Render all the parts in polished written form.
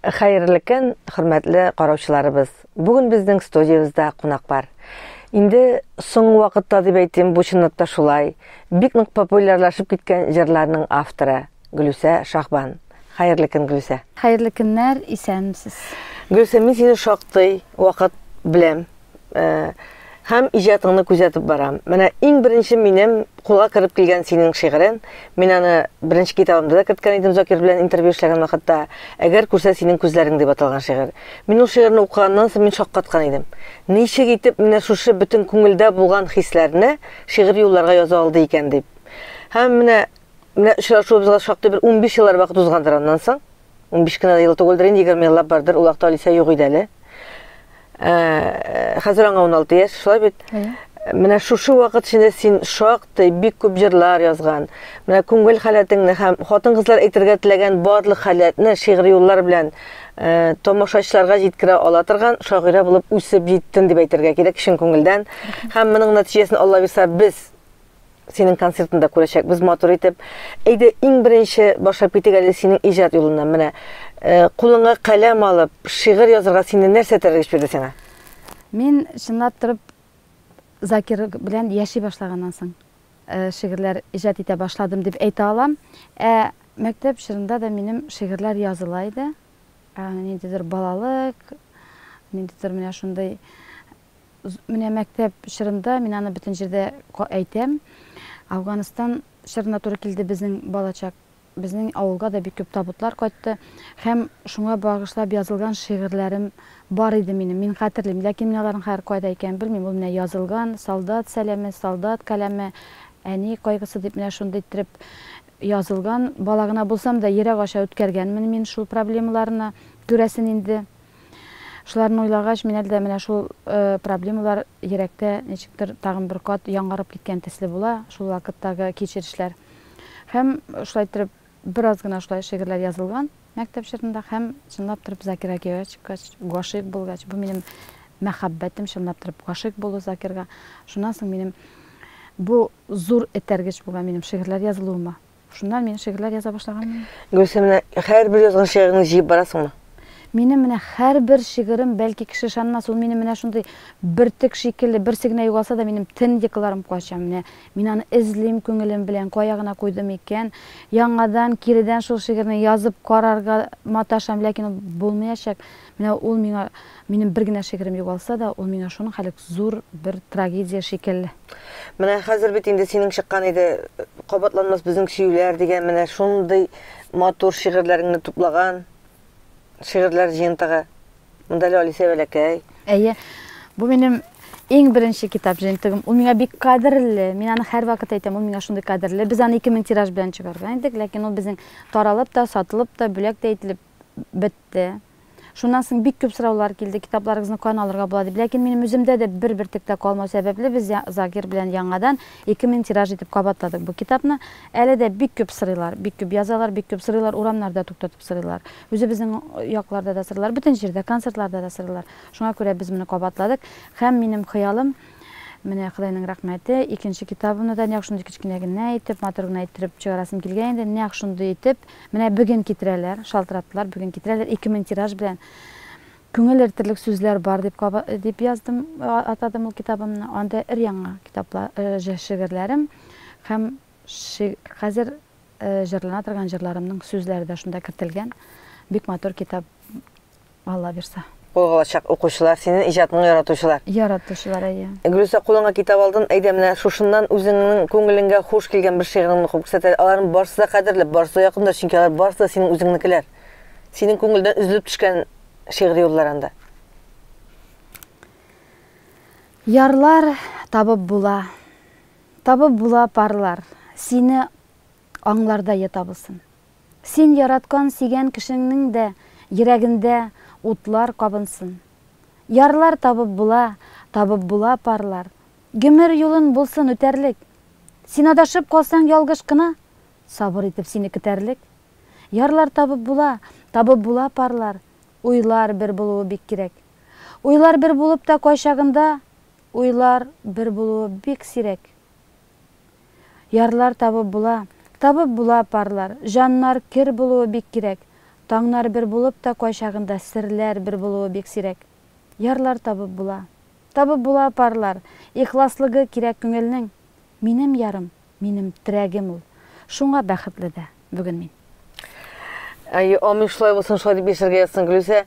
Хәерле көн, хөрмәтле караучыларыбыз. Бүген безнең студиябездә кунак бар. Инде соңгы вакытта дип әйтим, бу чынлап та шулай. Бик нык популярлашып киткән җырларның авторы Гөлүсә Шахбан. Хәерле көн, Гөлүсә. Хәерле көннәр, исәнмесез. Гөлүсә, мин сине шактый вакыт беләм. Э, һәм иҗатыңны күзәтеп барам. Менә иң беренче минем кулга кереп килгән синең шигырен, мин аны беренче китабымда да керткән идем Закир белән интервью эшләгән вакытта, Әгәр күрсә синең күзләрең дип аталган шигырь. Мин ул шигырьне укыганнан соң мин шаккаткан идем. Ничек итеп менә шушы бөтен күңелдә булган хисләрне шигырь юлларга яза алды икән дип. Һәм менә менә очрашуыбызга шактый бер 15 еллар вакыт узгандыр аннан соң. 15 кенә ел түгелдер инде, 20 еллап бардыр, ул вакытта Алисә юк иде әле. Ә, хәзер аңа 16 яшь, шулай бит? Менә шушы вакыт эчендә син шактый бик күп җырлар язган. Менә күңел халәтеңне һәм хатын-кызлар әйтергә теләгән барлык халәтне шигъри юллар белән э, тамашачыларга җиткерә ала торган шагыйрә булып үсеп җиттең дип әйтергә кирәк чын күңелдән. Һәм моның нәтиҗәсен Алла бирсә без синең концертыңда күрәчәкбез матур итеп. Әйдә, иң беренче башлап китик әле синең иҗат юлыннан. Менә э, кулыңа каләм алып, шигырь язырга сине нәрсә этәргеч бирде сиңа? Мин чынлап торып Закир белән яши башлаганнан соң э, шигырьләр иҗат итә башладым дип әйтә алам. Ә мәктәп чорында да минем шигырьләр языла иде. Ә, ниндидер балалык, ниндидер менә шундый Менә мәктәп чорында, мин аны бөтен җирдә әйтәм, Афганстан чорына туры килде безнең балачак. Безнең авылга да бик күп табутлар кайтты. Һәм шуңа багышлап язылган шигырьләрем бар иде минем. Мин хәтерлим. Ләкин мин аларның хәзер кайда икәнен белмим. Ул менә язылган, солдат сәламе, солдат каләме, әни кайгысы дип менә шундый иттереп язылган. Бала гына булсам да, йөрәк аша үткәргәнмен мин шул проблемаларны. Күрәсен инде. Шуларны уйлагач, мин әле дә менә шул проблемалар йөрәктә ничектер тагын бер кат яңарып киткән төсле була, шул вакыттагы кичерешләр. Һәм шулай иттереп бераз гына шулай шигырьләр язылган мәктәп чорында һәм чынлап торып Закирга кияүгә чыккач, гашыйк булгач, бу минем мәхәббәтем, чынлап торып гашыйк булу Закирга. Шуннан соң минем бу зур этәргеч булган минем шигырьләр язылуыма. Шуннан мин шигырьләр яза башлаганмын. Гөлсем, менә һәрбер язган шигыреңне җыеп барасыңмы? Минем менә һәрбер шигырем, бәлки кеше ышанмас, ул минем менә шундый бөртек шикелле, берсе генә югалса да, минем төн йокыларым кача. Менә мин аны эзлим күңелем белән, кая гына куйдым икән. Яңадан, киредән шул шигырьне язып карарга маташам, ләкин ул булмаячак. Менә ул миңа, минем бер генә шигырем югалса да, ул миңа шуның хәлек зур бер трагедия шикелле. Менә хәзер бит инде синең чыккан иде Кабатланмас безнең сөюләр дигән менә шундый матур шигырьләреңне туплаган шигырьләр җыентыгы. Монда әле Алисә бәләкәй. Әйе. Бу минем иң беренче китап җыентыгым. Ул миңа бик кадерле. Мин аны һәрвакыт әйтәм, ул миңа шундый кадерле. Без аны 2000 тираж белән чыгарган идек, ләкин ул безнең таралып та, сатылып та, бүләк тә ителеп бетте. Шуннан соң бик күп сораулар килде, китапларыгызны каян алырга була дип. Ләкин минем үземдә дә бер бөртек тә калмау сәбәпле, без Закир белән яңадан 2000 тираж итеп кабатладык бу китапны. Әле дә бик күп сорыйлар, бик күп язалар, бик күп сорыйлар, урамнарда туктатып сорыйлар. Үзебезнең якларда да сорыйлар, бөтен җирдә, концертларда да сорыйлар. Шуңа күрә без моны кабатладык. Һәм минем хыялым, менә Ходайның рәхмәте, икенче китабымны да нәкъ шундый кечкенә генә итеп, матур гына иттереп чыгарасым килгән иде, нәкъ шундый итеп, Менә бүген китерәләр, шалтыраттылар, бүген китерәләр, 2000 тираж белән. Күңел эретерлек сүзләр бар дип дип яздым, атадым ул китабымны. Анда өр-яңа китаплар, шигырьләрем һәм хәзер җырлана торган җырларымның сүзләре дә шунда кертелгән. Бик матур китап. Алла бирса. Кулга алачак укучылар, синең иҗатыңны яратучылар. Яратучылар, әйе. Гөлүсә, кулыңа китап алдын, әйдә менә шушыннан үзеңнең күңелеңгә хуш килгән бер шигыреңне укып күрсәт әле. Аларның барысы да кадерле, барысы да якында, чөнки алар барысы да синең үзеңнекеләр. Синең күңелдән өзелеп төшкән шигъри юллар анда. Ярлар табып була, табып була парлар, сине аңлардай табылсын. Син яраткан, сөйгән кешеңнең дә йөрәгендә утлар кабынсын. Ярлар табып була, табып була парлар. Гомер юлын булсын үтәрлек. Син адашып калсаң ялгыш кына, сабыр итеп сине көтәрлек. Ярлар табып була, табып була парлар. Уйлар бер булуы бик кирәк. Уйлар бер булып та кайчагында, уйлар бер булуы бик сирәк. Ярлар табып була, табып була парлар, җаннар кер булуы бик кирәк. Таңнар бер булып та кайчагында серләр бер булуы бик сирәк. Ярлар табып була. Табып була парлар. Ихласлыгы кирәк күңелнең. Минем ярым, минем терәгем ул. Шуңа бәхетле дә бүген мин. Әйе, амин, шулай булсын, шулай дип яшәргә язсын, Гөлүсә.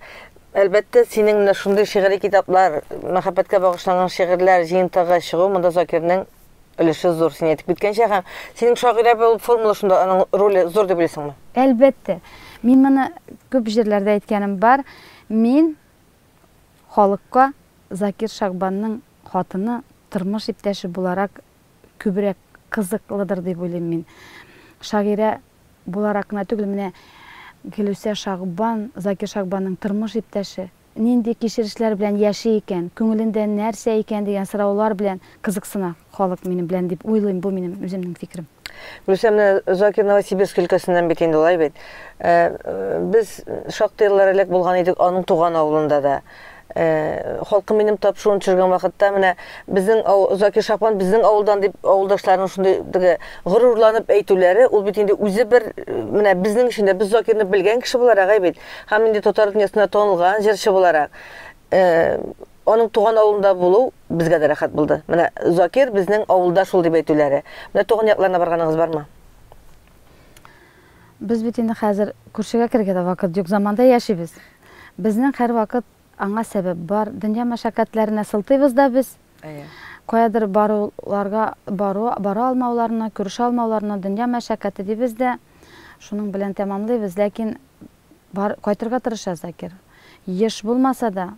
Әлбәттә, синең менә шундый шигъри китаплар, мәхәббәткә багышланган шигырьләр җыентыгы чыгу монда Закирның өлеше зур, син әйтеп киткәнчә, һәм синең шагыйрә булып формалашуында аның роле зур дип уйлыйсыңмы? Әлбәттә. Мин моны күп җирләрдә әйткәнем бар. Мин халыкка Закир Шагбанның хатыны, тормыш иптәше буларак күбрәк кызыклыдыр дип уйлыйм мин. Шагыйрә буларак кына түгел, менә Гөлүсә Шагбан, Закир Шагбанның тормыш иптәше, нинди кичерешләр белән яши икән, күңелендә нәрсә икән дигән сораулар белән кызыксына халык минем белән дип уйлыйм, бу минем үземнең фикерем. Гөлүсә, менә Закир Новосибирск өлкәсеннән бит инде, алай бит. Без шактый еллар элек булган идек аның туган авылында да. Халкым минем тапшыруын төшергән вакытта менә безнең Закир Шахбан безнең авылдан дип авылдашларының шундый теге горурланып әйтүләре, ул бит инде үзе бер менә безнең өчен дә, без Закирны белгән кеше буларак, әй бит, һәм инде татар дөньясында танылган җырчы буларак, аның туган авылында булу безгә дә рәхәт булды. Менә Закир безнең авылда шул дип әйтүләре. Менә туган якларына барганыгыз бармы? Без бит инде хәзер күршегә керергә дә вакыт юк заманда яшибез. Безнең һәрвакыт аңа сәбәп бар. Дөнья мәшәкатьләренә сылтыйбыз да без. Әйе. Каядыр баруларга бару, бара алмауларына, күрешә алмауларына дөнья мәшәкате дибез дә, шуның белән тәмамлыйбыз. Ләкин бар, кайтырга тырыша Закир. Еш булмаса да,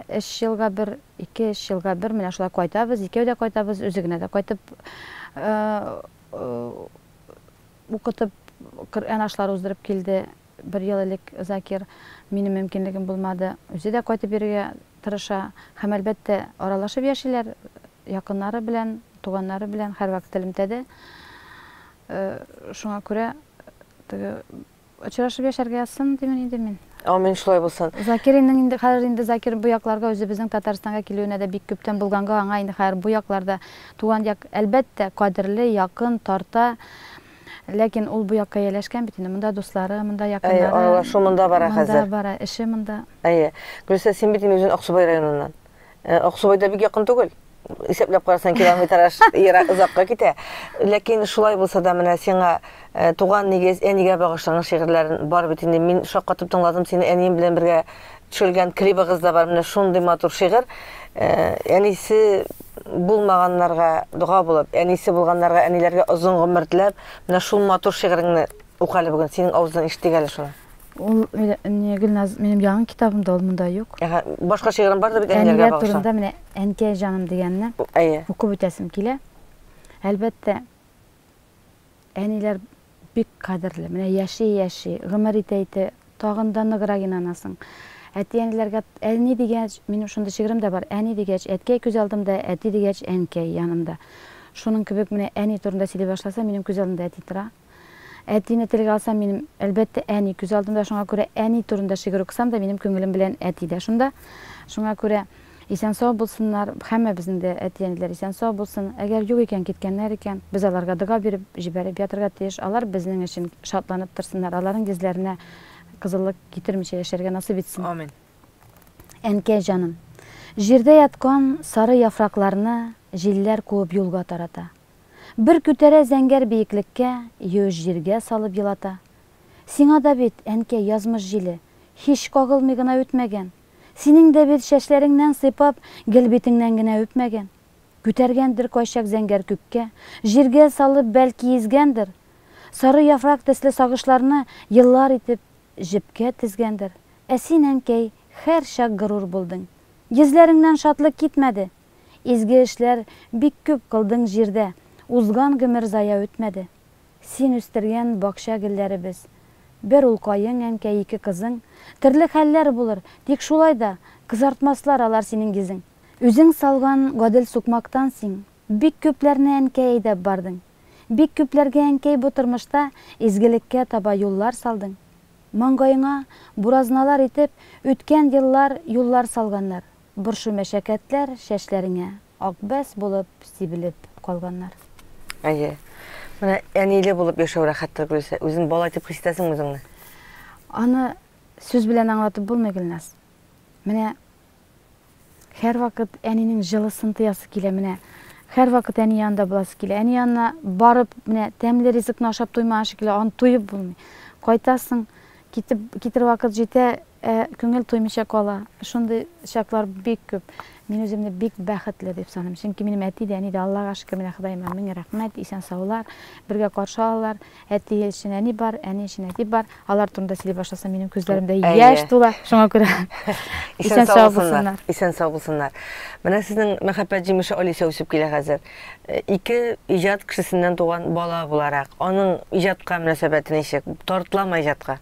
өч елга бер, ике-өч елга бер менә шулай кайтабыз, икәү дә кайтабыз, үзе генә дә кайтып укытып, Коръән ашлары уздырып килде. Бер ел элек Закир, минем мөмкинлегем булмады. Үзе дә кайтып йөрергә тырыша. Һәм, әлбәттә, аралашып яшиләр, якыннары белән, туганнары белән һәрвакыт элемтәдә. Шуңа күрә теге Очрашып яшәргә язсын, димен инде мин. Амин, шулай булсын. Закир инде инде хәзер инде Закир бу якларга үзебезнең Татарстанга килүенә дә бик күптән булганга, аңа инде хәзер бу якларда туган як, әлбәттә, кадерле, якын, тарта. Ләкин ул бу якка ияләшкән бит инде. Монда дуслары, монда якыннары. Әйе, аралашу монда бара хәзер. Монда бара, эше монда. Әйе. Гөлүсә, син бит инде үзең Аксубай районыннан. Аксубай да бик якын түгел. Исәпләп карасаң, километраж ерак озакка китә. Ләкин шулай булса да, менә сиңа туган нигез, әнигә багышланган шигырьләрен бар бит инде. Мин шаккатып тыңладым сине, әнием белән бергә төшерелгән клибыгыз да бар. Менә шундый матур шигырь. Әнисе булмаганнарга дога булып, әнисе булганнарга, әниләргә озын гомер теләп, менә шул матур шигыреңне Ук әле бүген синең авыздан ишетик әле шуны. Ул не Гөлназ, минем яңа китабымда ул монда юк. Әһә, башка шигырем бар да бит әниләргә багышланган. Әниләр турында менә Әнкәй җаным дигәнне Әйе. укып үтәсем килә. Әлбәттә, әниләр бик кадерле. Менә яши-яши, гомер итә-итә тагын да ныграк инанасың. Әти-әниләргә әни дигәч, минем шундый шигырем дә бар. Әни дигәч, әткәй күз алдымда, әти дигәч, әнкәй янымда. Шуның кебек менә әни турында сөйли башласа, минем күз алдымда әти тора. Әтине телгә алсам, минем, әлбәттә, әни күз алдымда. Шуңа күрә әни турында шигырь укысам да, минем күңелем белән әти дә шунда. Шуңа күрә исән-сау булсыннар, һәммәбезнең дә әти-әниләр исән-сау булсын. Әгәр юк икән, киткәннәр икән, без аларга дога биреп, җибәреп ятырга тиеш. Алар безнең өчен шатланып торсыннар, аларның йөзләренә кызыллык китермичә яшәргә насыйп итсен. Амин. Әнкәй җаным. Җирдә яткан сары яфракларны җилләр куып юлга тарата. Бер күтәрә зәңгәр биеклеккә, Юеш җиргә салып елата. Сиңа да бит, әнкәй, язмыш җиле, Һич кагылмый гына үтмәгән. Синең дә бит чәчләреңнән сыйпап, Гел битеңнән генә үпмәгән. Күтәргәндер кайчак зәңгәр күккә, Җиргә салып, бәлки, изгәндер. Сары яфрак төсле сагышларны Еллар итеп җепкә тезгәндер. Ә син, әнкәй, һәрчак горур булдың. Йөзләреңнән шатлык китмәде. Изге эшләр бик күп кылдың җирдә, Узган гомер зая үтмәде. Син үстергән бакча гөлләребез. Бер улкаең, әнкәй, ике кызың. Төрле хәлләр булыр, тик шулай да, Кызартмаслар алар синең йөзең. Үзең салган гадел сукмактан син Бик күпләрне, әнкәй, әйдәп бардың. Бик күпләргә, әнкәй, бу тормышта Изгелеккә таба юллар салдың. Маңгаеңа буразналар итеп, Үткән еллар юллар салганнар. Борчу-мәшәкатьләр чәчләреңә ак бәс булып сибелеп калганнар. Әйе. Менә әниле булып яшәү рәхәттер, Гөлүсә. Үзен бала итеп хис итәсеңме үзеңне? Аны Сүз белән аңлатып булмый, Гөлназ. Менә һәрвакыт әнинең җылысын тоясы килә, менә һәрвакыт әни янында буласы килә. Әни янына барып, менә тәмле ризыкны ашап туймаган шикелле, аны туеп булмый. Кайтасың, китеп китер вакыт җитә, ә күңел туймыйча кала. Шундый чаклар бик күп. Мин үземне бик бәхетле дип саныйм. Чөнки минем әти дә, әни дә, Аллага шөкер, менә Ходаема мең рәхмәт, исән-саулар, бергә каршы алалар. Әти өчен әни бар, әни өчен әти бар. Алар турында сөйли башласам, минем күзләремдә яшь тула. Шуңа күрә исән сау булсыннар. Исән сау булсыннар. Менә сезнең мәхәббәт җимеше Алисә үсеп килә хәзер. Ике иҗат кешесеннән туган бала буларак, аның иҗатка мөнәсәбәте ничек? Тартыламы иҗатка?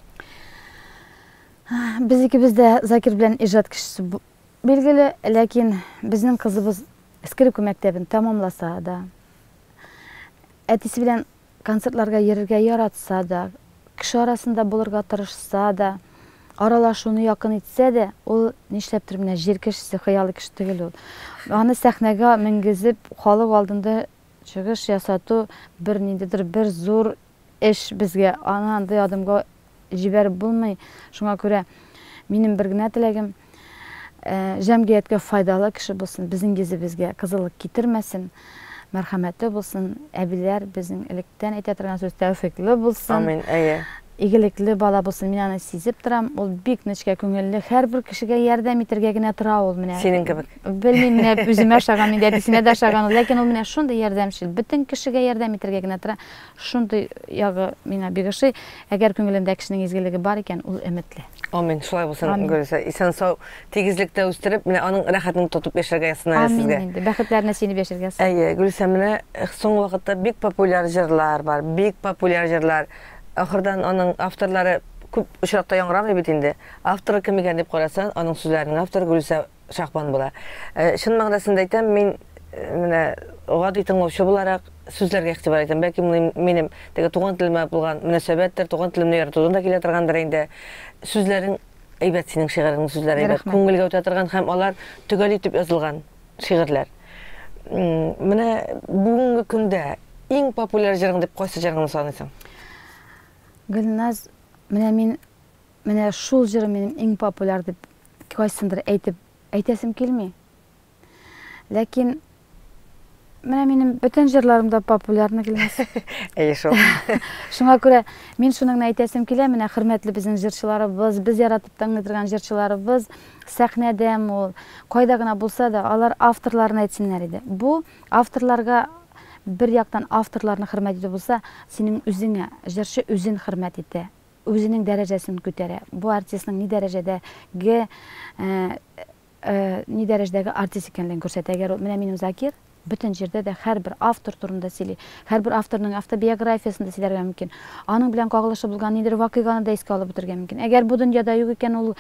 Без икебез дә Закир белән иҗат кешесе билгеле, ләкин безнең кызыбыз Скрипка мәктәбен тәмамласа да, әтисе белән концертларга йөрергә яратса да, кеше арасында булырга тырышса да, аралашуны якын итсә дә, ул нишләптер менә җир кешесе, хыялый кеше түгел ул. Аны сәхнәгә менгезеп, халык алдында чыгыш ясату бер ниндидер бер зур эш безгә. Аны андый адымга җибәреп булмый. Шуңа күрә минем бер генә теләгем, җәмгыятькә файдалы кеше булсын, безнең йөзебезгә кызыллык китермәсен, мәрхәмәтле булсын, әбиләр безнең электән әйтә торган сүз, тәүфиклы булсын. Амин, әйе. Игелекле бала булсын. Мин аны сизеп торам, ул бик нечкә күңелле, һәрбер кешегә ярдәм итәргә генә тора ул менә. Синең кебек. Белмим, менә үземә ошаган, инде әтисенә дә ошаган ул, ләкин ул менә шундый ярдәмчел, бөтен кешегә ярдәм итәргә генә тора. Шундый ягы миңа бик ошый. Әгәр күңелендә кешенең изгелеге бар икән, ул өметле. Амин. Шулай булсын, Гөлүсә. Исән-сау, тигезлектә үстереп, менә аның рәхәтен тотып яшәргә язсын әле сезгә. Амин инде. Бәхетләренә сөенеп яшәргә язсын. Әйе, Гөлүсә, менә соңгы вакытта бик популяр җырлар бар, бик популяр җырлар. Ахырдан аның авторлары күп очракта яңгырамый бит инде. Авторы кем икән дип карасаң, аның сүзләренең авторы Гөлүсә Шахбан була. Чын мәгънәсендә әйтәм, мин менә гади тыңлаучы буларак сүзләргә игътибар итәм. Бәлки минем теге туган телемә булган мөнәсәбәттер, туган телемне яратудан да килә торгандыр инде. Сүзләрең әйбәт, синең шигыреңнең сүзләре әйбәт, күңелгә үтә торган һәм алар төгәл итеп язылган шигырьләр. Менә бүгенге көндә иң популяр җырың дип кайсы җырыңны саныйсың? Гөлназ, менә мин Менә шул җырым минем иң популяр дип кайсындыр әйтеп әйтәсем килми. Ләкин менә минем бөтен җырларым да популярны килмәс. Әйе шул. Шуңа күрә мин шуны гына әйтәсем килә, менә хөрмәтле безнең җырчыларыбыз, без яратып тыңлый торган җырчыларыбыз, сәхнәдәме ул, кайда гына булса да, алар авторларын әйтсеннәр иде. Бу авторларга бер яктан авторларны хөрмәт итү булса, синең үзеңә, җырчы үзен хөрмәт итә. Үзенең дәрәҗәсен күтәрә. Бу артистның ни дәрәҗәдәге ни дәрәҗәдәге артист икәнлеген күрсәтә. Әгәр ул, менә минем Закир бөтен җирдә дә һәрбер автор турында сөйли. Һәрбер авторның автобиографиясен дә сөйләргә мөмкин. Аның белән кагылышы булган ниндидер вакыйганы да искә алып үтәргә мөмкин. Әгәр бу дөньяда юк икән ул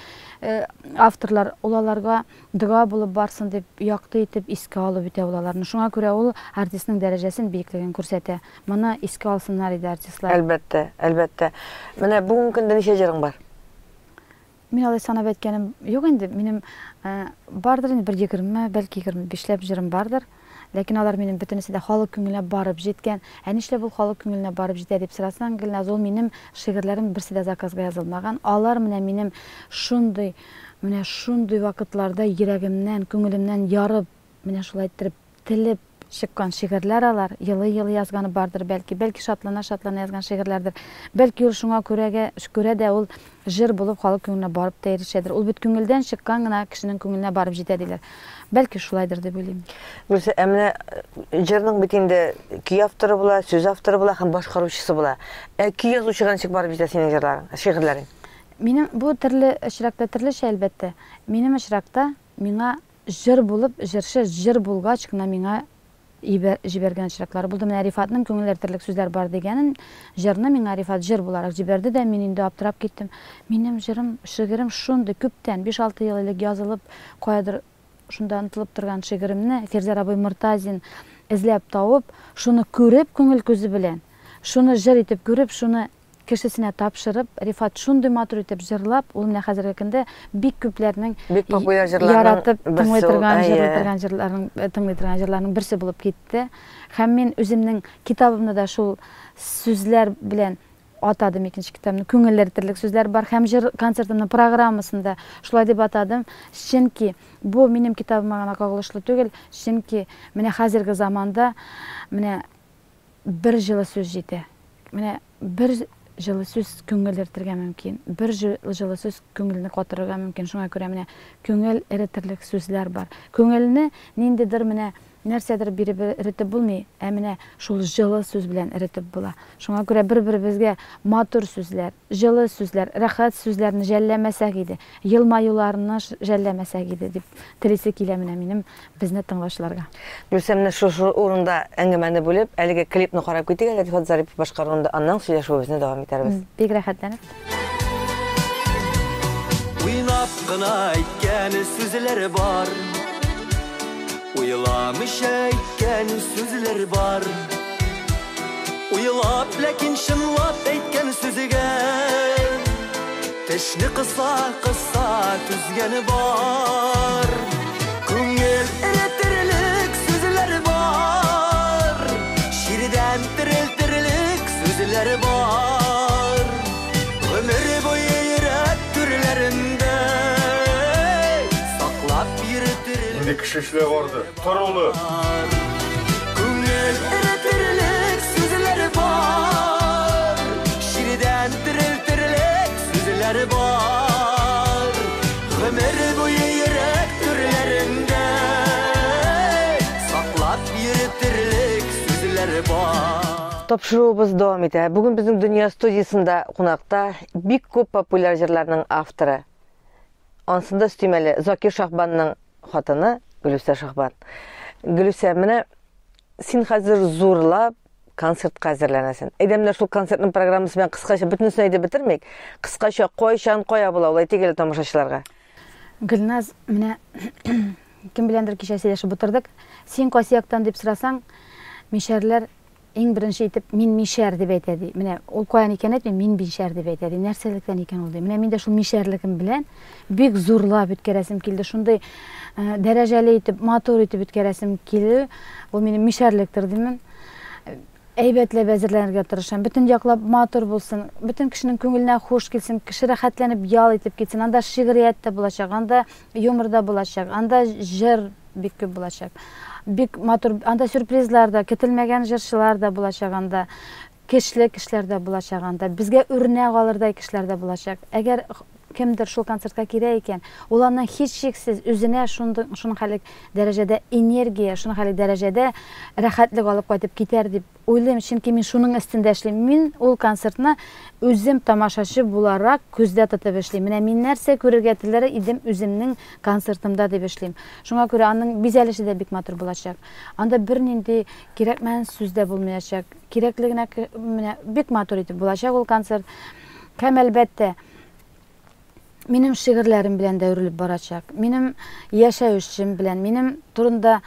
авторлар, ул аларга дога булып барсын дип, якты итеп искә алып үтә ул аларны. Шуңа күрә ул артистның дәрәҗәсен, биеклеген күрсәтә. Моны искә алсыннар иде артистлар. Әлбәттә, әлбәттә. Менә бүгенге көндә ничә җырың бар? Мин алай санап әйткәнем юк инде. Минем бардыр инде бер 20, бәлки 25 ләп җырым бардыр. Ләкин алар минем бөтенесе дә халык күңеленә барып җиткән. Ә нишләп ул халык күңеленә барып җитә дип сорасаң, Гөлназ, ул минем шигырьләрем берсе дә заказга язылмаган. Алар менә минем шундый, менә шундый вакытларда йөрәгемнән, күңелемнән ярып, менә шулай иттереп телеп чыккан шигырьләр алар. Елый-елый язганы бардыр, бәлки, бәлки шатлана-шатлана язган шигырьләрдер. Бәлки ул шуңа күрәгә, күрә дә ул җыр булып халык күңеленә барып та ирешәдер. Ул бит күңелдән чыккан гына кешенең күңеленә барып җитә диләр. Бәлки шулайдыр дип уйлыйм. Гөлсә, ә менә җырның бит инде көй авторы була, сүз авторы була һәм башкаручысы була. Ә көй язучыга ничек барып җитә синең җырларың, шигырьләрең? Минем бу төрле очракта төрлечә, әлбәттә. Минем очракта миңа җыр булып, җырчы җыр булгач кына миңа җибәргән очраклары булды. Менә Рифатның Күңел әртерлек сүзләр бар дигәнен җырны миңа Рифат җыр буларак җибәрде дә, мин инде аптырап киттем. Минем җырым, шигырем шундый күптән, биш-алты ел элек язылып, каядыр шунда онытылып торган шигыремне Фирзәр абый Мортазин эзләп табып, шуны күреп күңел күзе белән, шуны җыр итеп күреп, шуны кешесенә тапшырып, Рифат шундый матур итеп җырлап, ул менә хәзерге көндә бик күпләрнең Бик популяр җырларның яратып берсе тыңлый ул, торган, җырлый әйе. торган җырларның, тыңлый торган җырларның берсе булып китте. Һәм мин үземнең китабымны да шул сүзләр белән атадым икенче китабымны. Күңел эретерлек сүзләр бар һәм җыр концертымның программасында шулай дип атадым. Чөнки бу минем китабыма гына кагылышлы түгел, чөнки менә хәзерге заманда менә бер җылы сүз җитә. Менә бер җылы сүз күңел эретергә мөмкин, бер җылы сүз күңелне катырырга мөмкин. Шуңа күрә менә күңел эретерлек сүзләр бар. Күңелне ниндидер менә нәрсәдер биреп эретеп булмый, ә менә шул җылы сүз белән эретеп була. Шуңа күрә бер-беребезгә матур сүзләр, җылы сүзләр, рәхәт сүзләрне жәлләмәсәк иде, елмаюларны жәлләмәсәк иде дип телисе килә менә минем безне тыңлаучыларга. Гөлсә, менә шушы урында әңгәмәне бүлеп, әлеге клипны карап китик әле Рифат Зарипов башкаруында, аннан сөйләшүебезне дәвам итәрбез. Бик рәхәтләнеп. Уйнап кына әйткән сүзләр бар, уйламыйча әйткән сүзләр бар. Уйлап, ләкин чынлап әйткән сүзгә тешне кыса-кыса түзгәне бар. Күңел эретерлек сүзләр бар, чирдән терелтерлек сүзләр бар. Гомер буе йөрәк түрләрендә саклап йөртерлек. Инде кеше эшләп барды. Тор улы. Күңел эретерлек сүзләр бар, чирдән терелтерлек сүзләр бар. Гомер буе йөрәк түрләрендә саклап йөртерлек сүзләр бар. Тапшыруыбыз дәвам итә. Бүген безнең Дөнья студиясендә кунакта бик күп популяр җырларның авторы. Ансында өстәмәле Закир Шаһбанның хатыны Гөлүсә Шаһбан. Гөлүсә, менә син хәзер зурлап концертка әзерләнәсең. Әйдә менә шул концертның программасы белән кыскача бөтенесен әйтеп бетермик. Кыскача кайчан кая була ул әйтик әле тамашачыларга. Гөлназ, менә кем беләндер кичә сөйләшеп утырдык. Син кайсы яктан дип сорасаң, мишәрләр иң беренче итеп мин мишәр дип әйтә ди. Менә ул каян икән әйтми, мин мишәр дип әйтә ди. Нәрсәлектән икән ул ди. Менә мин дә шул мишәрлегем белән бик зурлап үткәрәсем килде. Шундый дәрәҗәле итеп, матур итеп үткәрәсем килде. Ул минем мишәрлектер димен. Әйбәтләп әзерләнергә тырышам. Бөтен яклап матур булсын, бөтен кешенең күңеленә хуш килсен, кеше рәхәтләнеп ял итеп китсен. Анда шигърият тә булачак, анда юмор да булачак, анда җыр бик күп булачак. Бик матур, анда сюрпризлар да, көтелмәгән җырчылар да булачак анда. Кешле кешеләр дә булачак анда. Безгә үрнәк алырдай кешеләр дә булачак. Әгәр кемдер шул концертка килә икән, ул аннан һичшиксез үзенә шуның хәлек дәрәҗәдә энергия, шуның хәлек дәрәҗәдә рәхәтлек алып кайтып китәр дип уйлыйм, чөнки мин шуның өстендә эшлим. Мин ул концертны үзем тамашачы буларак күздә тотып эшлим. Менә мин нәрсә күрергә теләр идем үземнең концертымда дип эшлим. Шуңа күрә аның бизәлеше дә бик матур булачак. Анда бернинди кирәкмәгән сүз дә булмаячак. Кирәкле генә менә бик матур итеп булачак ул концерт. Һәм әлбәттә, минем шигырьләрем белән дә үрелеп барачак. Минем яшәешем белән, минем турында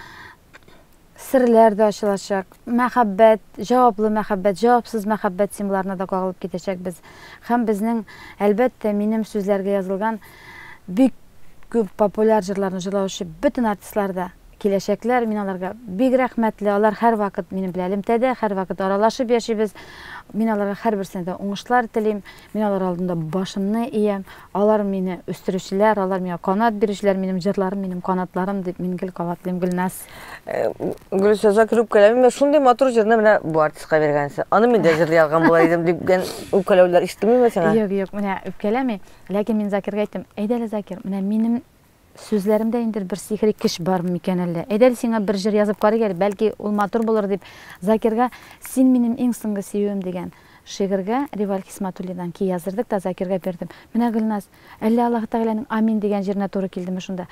серләр дә ачылачак. Мәхәббәт, җаваплы мәхәббәт, җавапсыз мәхәббәт темаларына да кагылып китәчәкбез. Һәм безнең, әлбәттә, минем сүзләргә язылган бик күп популяр җырларны җырлаучы бөтен артистлар да киләчәкләр. Мин аларга бик рәхмәтле. Алар һәрвакыт минем белән элемтәдә, һәрвакыт аралашып яшибез. Мин аларга һәрберсенә дә уңышлар телим. Мин алар алдында башымны иям. Алар мине үстерүчеләр, алар миңа канат бирүчеләр, минем җырларым, минем канатларым дип мин гел кабатлыйм, Гөлназ. Гөлүсә, Закир үпкәләмим, шундый матур җырны менә бу артистка биргәнсең. Аны мин дә җырлый алган була идем дигән үпкәләүләр ишетелмиме сиңа? Юк, юк, менә үпкәләми. Ләкин мин Закирга әйттем, әйдә әле, Закир, менә минем сүзләремдә инде бер сихри көч бар микән әллә? Әйдә әле сиңа бер җыр язып карыйк әле, бәлки ул матур булыр дип. Закирга син минем иң соңгы сөюем дигән шигырьгә Риваль Хисматуллидан ки яздырдык та Закирга бирдем. Менә Гөлназ, әллә Аллаһ Тәгаләнең амин дигән җырына туры килдеме шунда?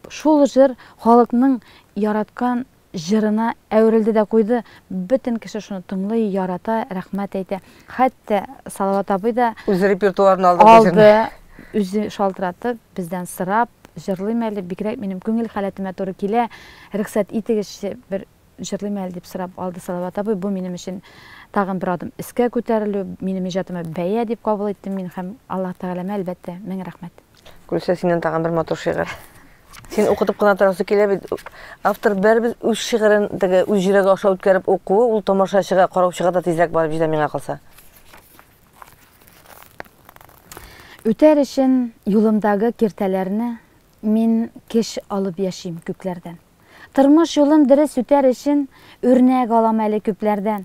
Шул җыр халыкның яраткан җырына әверелде дә куйды. Бөтен кеше шуны тыңлый, ярата, рәхмәт әйтә. Хәтта Салават абый да үз репертуарына алды бу җырны. Алды, үзе шалтыратып, бездән сорап, җырлыйм әле, бигрәк минем күңел халәтемә туры килә, рөхсәт итегезче, бер җырлыйм әле дип сорап алды Салават абый. Бу минем өчен тагын бер адым өскә күтәрелү, минем иҗатыма бәя дип кабул иттем мин һәм Аллаһ Тәгаләмә әлбәттә мең рәхмәт. Гөлүсә, синнән тагын бер матур шигырь. Син укытып кына торасы килә бит. Автор бәрбез үз шигырен теге үз йөрәге аша үткәреп укуы, ул тамашачыга, караучыга да тизрәк барып җитә миңа калса. Үтәр өчен юлымдагы киртәләрне мин кеш алып яшим күкләрдән. Тормыш юлын дөрес үтәр өчен үрнәк алам әле күпләрдән.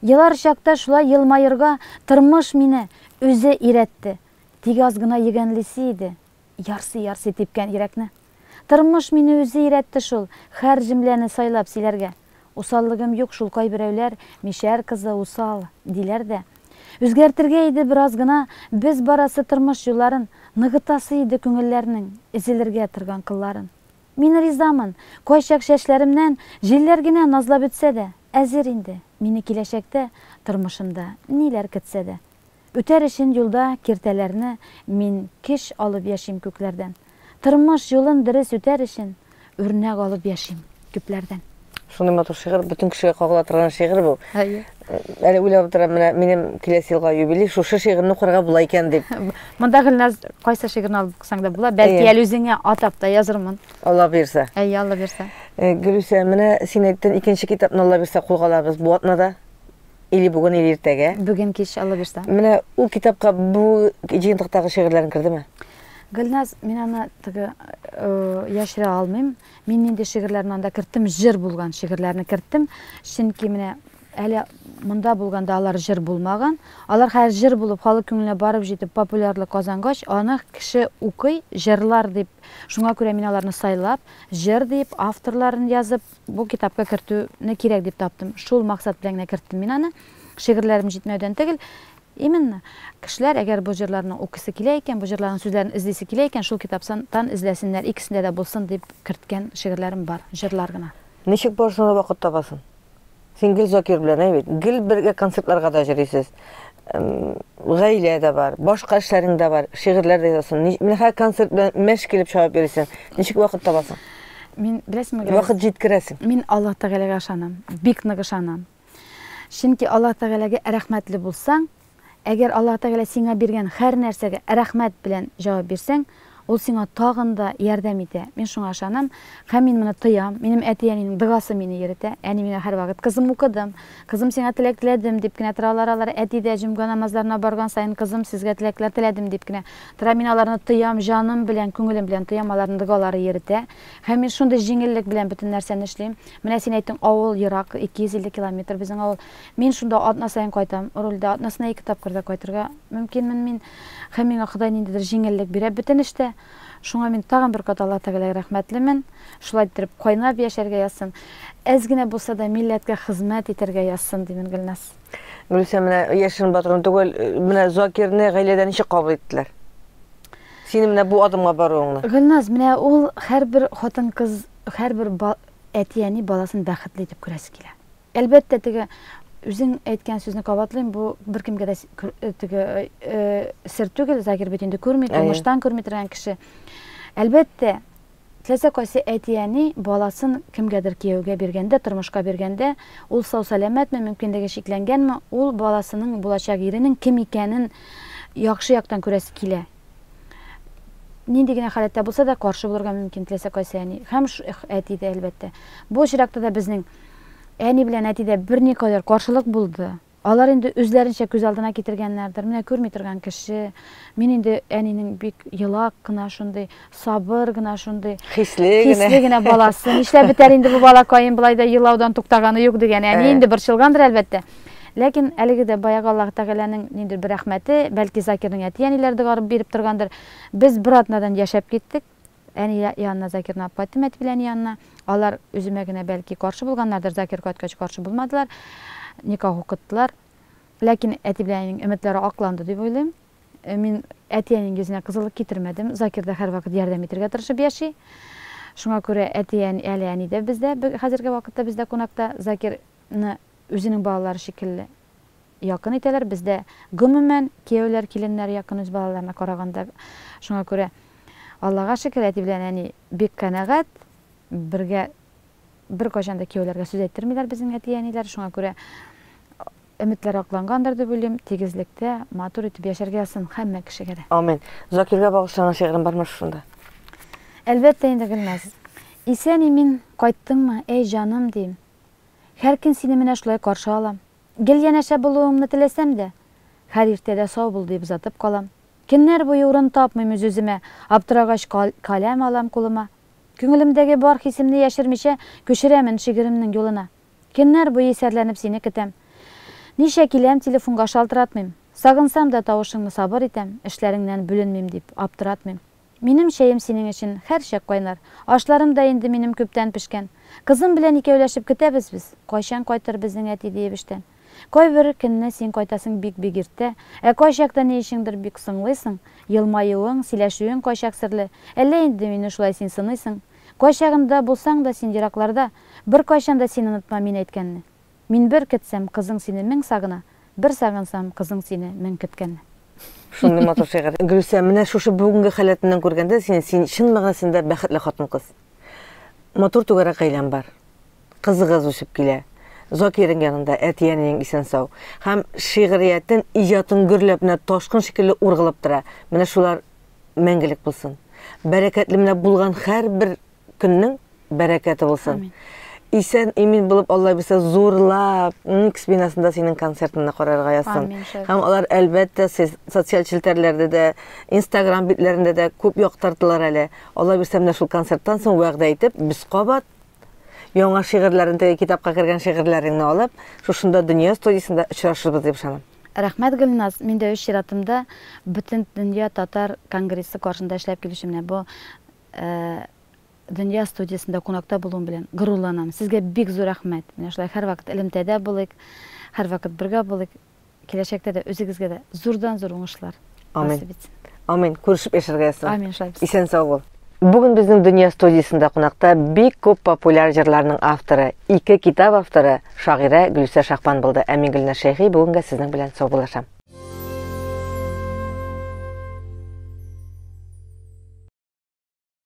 Елар чакта шулай елмаерга тормыш мине үзе өйрәтте. Тик аз гына йөгәнлисе иде, ярсый-ярсый типкән йөрәкне. Тормыш мине үзе өйрәтте шул, һәр җөмләне сайлап сөйләргә. Усаллыгым юк шул кайберәүләр, мишәр кызы усал, диләр дә. Үзгәртергә иде бераз гына без барасы тормыш юлларын, ныгытасы иде күңелләрнең өзелергә торган кылларын. Мин ризамын, кайчак чәчләремнән җилләр генә назлап үтсә дә, әзер инде, мине киләчәктә тормышымда ниләр көтсә дә. Үтәр өчен юлда киртәләрне мин көч алып яшим күкләрдән. Тормыш юлын дөрес үтәр өчен үрнәк алып яшим күпләрдән. Шундый матур шигырь, бөтен кешегә кагыла торган шигырь бу. Әйе. Әле уйлап утырам, менә минем киләсе елга юбилей, шушы шигырьне укырга була икән дип. Монда Гөлназ кайсы шигырьне алып укысаң да була, бәлки әле үзеңә атап та язырмын. Алла бирсә. Әйе, Алла бирсә. Гөлүсә, менә син әйттең, икенче китапны Алла бирсә кулга алабыз бу атнада. Или бүген, или иртәгә. Бүген кич, Алла бирсә. Менә ул китапка бу җыентыктагы шигырьләрең кердеме? Гөлназ, мин аны теге э, яшерә алмыйм. Мин нинди шигырьләрне анда керттем, җыр булган шигырьләрне керттем. Чөнки менә әле монда булганда алар җыр булмаган. Алар хәзер җыр булып халык күңеленә барып җитеп популярлык казангач, аны кеше укый, җырлар дип. Шуңа күрә мин аларны сайлап, җыр дип, авторларын язып, Бу китапка кертүне кирәк дип таптым. Шул максат белән генә керттем мин аны. Шигырьләрем җитмәүдән түгел. Именно кешеләр, әгәр бу җырларны укыйсы килә икән, бу җырларның сүзләрен эзлисе килә икән, шул китаптан эзләсеннәр, икесендә дә булсын дип керткән шигырьләрем бар, җырлар гына. Ничек барысына да вакыт табасың? Син гел Закир белән, әй бит, гел бергә концертларга да йөрисез. Гаилә дә бар, башка эшләрең дә бар, шигырьләр дә язасың. Менә һәр концерт белән мәш килеп чабып йөрисең. Ничек вакыт табасың? Мин, беләсеңме, Вакыт җиткерәсең. Мин Аллаһ Тәгаләгә ышанам, бик нык ышанам. Чөнки Аллаһ Тәгаләгә рәхмәтле булсаң, Әгәр Аллаһ Тәгалә сиңа биргән һәр нәрсәгә рәхмәт белән җавап бирсәң, ул сиңа тагын да ярдәм итә. Мин шуңа ышанам һәм мин моны тоям. Минем әти-әнинең догасы мине йөретә. Әни миңа һәрвакыт, Кызым, укыдым, кызым, сиңа теләк теләдем, дип кенә торалар алар. Әти дә җомга намазларына барган саен, Кызым, сезгә теләкләр теләдем, дип кенә тора. Мин аларны тоям, җаным белән, күңелем белән тоям, аларның догалары йөретә. Һәм мин шундый җиңеллек белән бөтен нәрсәне эшлим. Менә син әйттең, авыл ерак, 250 километр безнең авыл. Мин шунда атна саен кайтам, рульдә атнасына ике тапкыр да кайтырга мөмкинмен мин. Һәм миңа Ходай ниндидер җиңеллек бирә бөтен эштә. Шуңа мин тагын бер кат Аллаһ Тәгаләгә рәхмәтлемен. Шулай иттереп кайнап яшәргә язсын. Әз генә булса да милләткә хезмәт итәргә язсын, димен, Гөлназ. Гөлүсә, менә яшерен батырын түгел, менә Закирны гаиләдә ничек кабул иттеләр? Синең менә бу адымга баруыңны. Гөлназ, менә ул һәрбер хатын-кыз, һәрбер әти-әни баласын бәхетле итеп күрәсе килә. Әлбәттә, теге үзең әйткән сүзне кабатлыйм, бу беркемгә дә э, теге э, э, сер түгел, Закир бит инде күрми, тормыштан күрми торган кеше. Әлбәттә, теләсә кайсы әти-әни баласын кемгәдер кияүгә биргәндә, тормышка биргәндә, ул сау-сәламәтме, мөмкинлеге чикләнгәнме, ул баласының булачак иренең кем икәнен яхшы яктан күрәсе килә. Нинди генә халәттә булса да, каршы булырга мөмкин теләсә кайсы әни. Һәм әти дә, әлбәттә. Бу очракта да безнең әни белән әтидә берникадәр каршылык булды. Алар инде үзләренчә күз алдына китергәннәрдер. Менә күрми торган кеше. Мин инде әнинең бик елак кына шундый, сабыр гына шундый, хисле генә, хисле генә баласы. Нишләп бетәр инде бу балакаем, болай да елаудан туктаганы юк дигән әни инде борчылгандыр, әлбәттә. Ләкин әлеге дә баягы Аллаһ Тәгаләнең ниндидер бер рәхмәте, бәлки Закирның әти-әниләре дога биреп торгандыр. Без бер атнадан яшәп киттек. Әни янына Закирны алып кайттым, әти белән әни янына. Алар үземә генә бәлки каршы булганнардыр, Закир кайткач каршы булмадылар. Никах укыттылар. Ләкин әти белән әнинең өметләре акланды дип уйлыйм. Мин әти-әнинең йөзенә кызыллык китермәдем. Закир да һәрвакыт ярдәм итәргә тырышып яши. Шуңа күрә әти-әни, әле әни дә бездә, хәзерге вакытта бездә кунакта. Закирны үзенең балалары шикелле якын итәләр. Бездә гомумән кияүләр, киленнәр якын үз балаларына караганда. Шуңа күрә Аллага шөкер, әти белән әни бик канәгать. Бергә беркайчан да кияүләргә сүз әйттермиләр безнең әти-әниләр. Шуңа күрә өметләр аклангандыр дип уйлыйм. Тигезлектә матур итеп яшәргә язсын һәммә кешегә дә. Амин. Закиргә багышланган шигырем бармы шушында? Әлбәттә инде, Гөлназ. Исән-имин кайттыңмы, әй җаным, дим. Һәр көн сине менә шулай каршы алам. Гел янәшә булуыңны теләсәм дә, һәр иртәдә сау бул дип озатып калам. Көннәр буе урын тапмыйм үз-үземә, Аптырагач, каләм алам кулыма. Күңелемдәге бар хисемне яшермичә, Күчерәмен шигыремнең юлына. Көннәр буе исәрләнеп сине көтәм. Ничә киләм, телефонга шалтыратмыйм. Сагынсам да тавышыңны сабыр итәм, Эшләреңнән бүленмим дип, аптыратмыйм. Минем чәем синең өчен һәрчак кайнар, Ашларым да инде минем күптән пешкән. Кызым белән икәүләшеп көтәбез без, Кайчан кайтыр безнең әти диеп эштән. Кайбер көнне син кайтасың бик-бик иртә, Ә кайчакта ни өчеңдер бик соңлыйсың. Елмаюың, сөйләшүең кайчак серле, Әллә инде мине шулай син сыныйсың. Кайчагында булсаң да син еракларда, Беркайчан да син онытма мин әйткәнне. Мин бер көтсәм, кызың сине мең сагына, Бер сагынсам, кызың сине мең көткәнне. Шундый матур шигырь. Гөлүсә, менә шушы бүгенге халәтеннән күргәндә сине, син чын мәгънәсендә бәхетле хатын-кыз. Матур түгәрәк гаиләң бар. Кызыгыз үсеп килә. Закирың янында, әти-әниең исән-сау. Һәм шигъриятен, иҗатың гөрләп, менә ташкын шикелле ургылып тора. Менә шулар мәңгелек булсын. Бәрәкәтле менә булган һәрбер көннең бәрәкәте булсын. Амин. Исән имин булып, Алла бирсә, зурлап Уникс бинасында синең концертыңны карарга язсын. Амин, Һәм алар әлбәттә социаль челтәрләрдә дә, Инстаграм битләрендә дә күп яктыртылар әле. Алла бирсә, менә шул концерттан соң вәгъдә итеп, без кабат яңа шигырьләрен, теге китапка кергән шигырьләреңне алып, шушында Дөнья студиясендә очрашырбыз дип ышанам. Рәхмәт, Гөлназ. Мин дә үз чиратымда Бөтендөнья татар конгрессы каршында эшләп килүче менә бу Дөнья студиясендә кунакта булуым белән горурланам. Сезгә бик зур рәхмәт. Менә шулай һәрвакыт элемтәдә булыйк, һәрвакыт бергә булыйк. Киләчәктә дә үзегезгә дә зурдан-зур уңышлар Амин. насыйп итсен. Амин. Күрешеп яшәргә язсын. Амин, шулай булсын. Исән-сау бул. Бүген безнең Дөнья студиясендә кунакта бик күп популяр җырларның авторы, ике китап авторы, шагыйрә Гөлүсә Шахбан булды. Ә мин Гөлназ Шәйхи бүгенгә сезнең белән саубуллашам.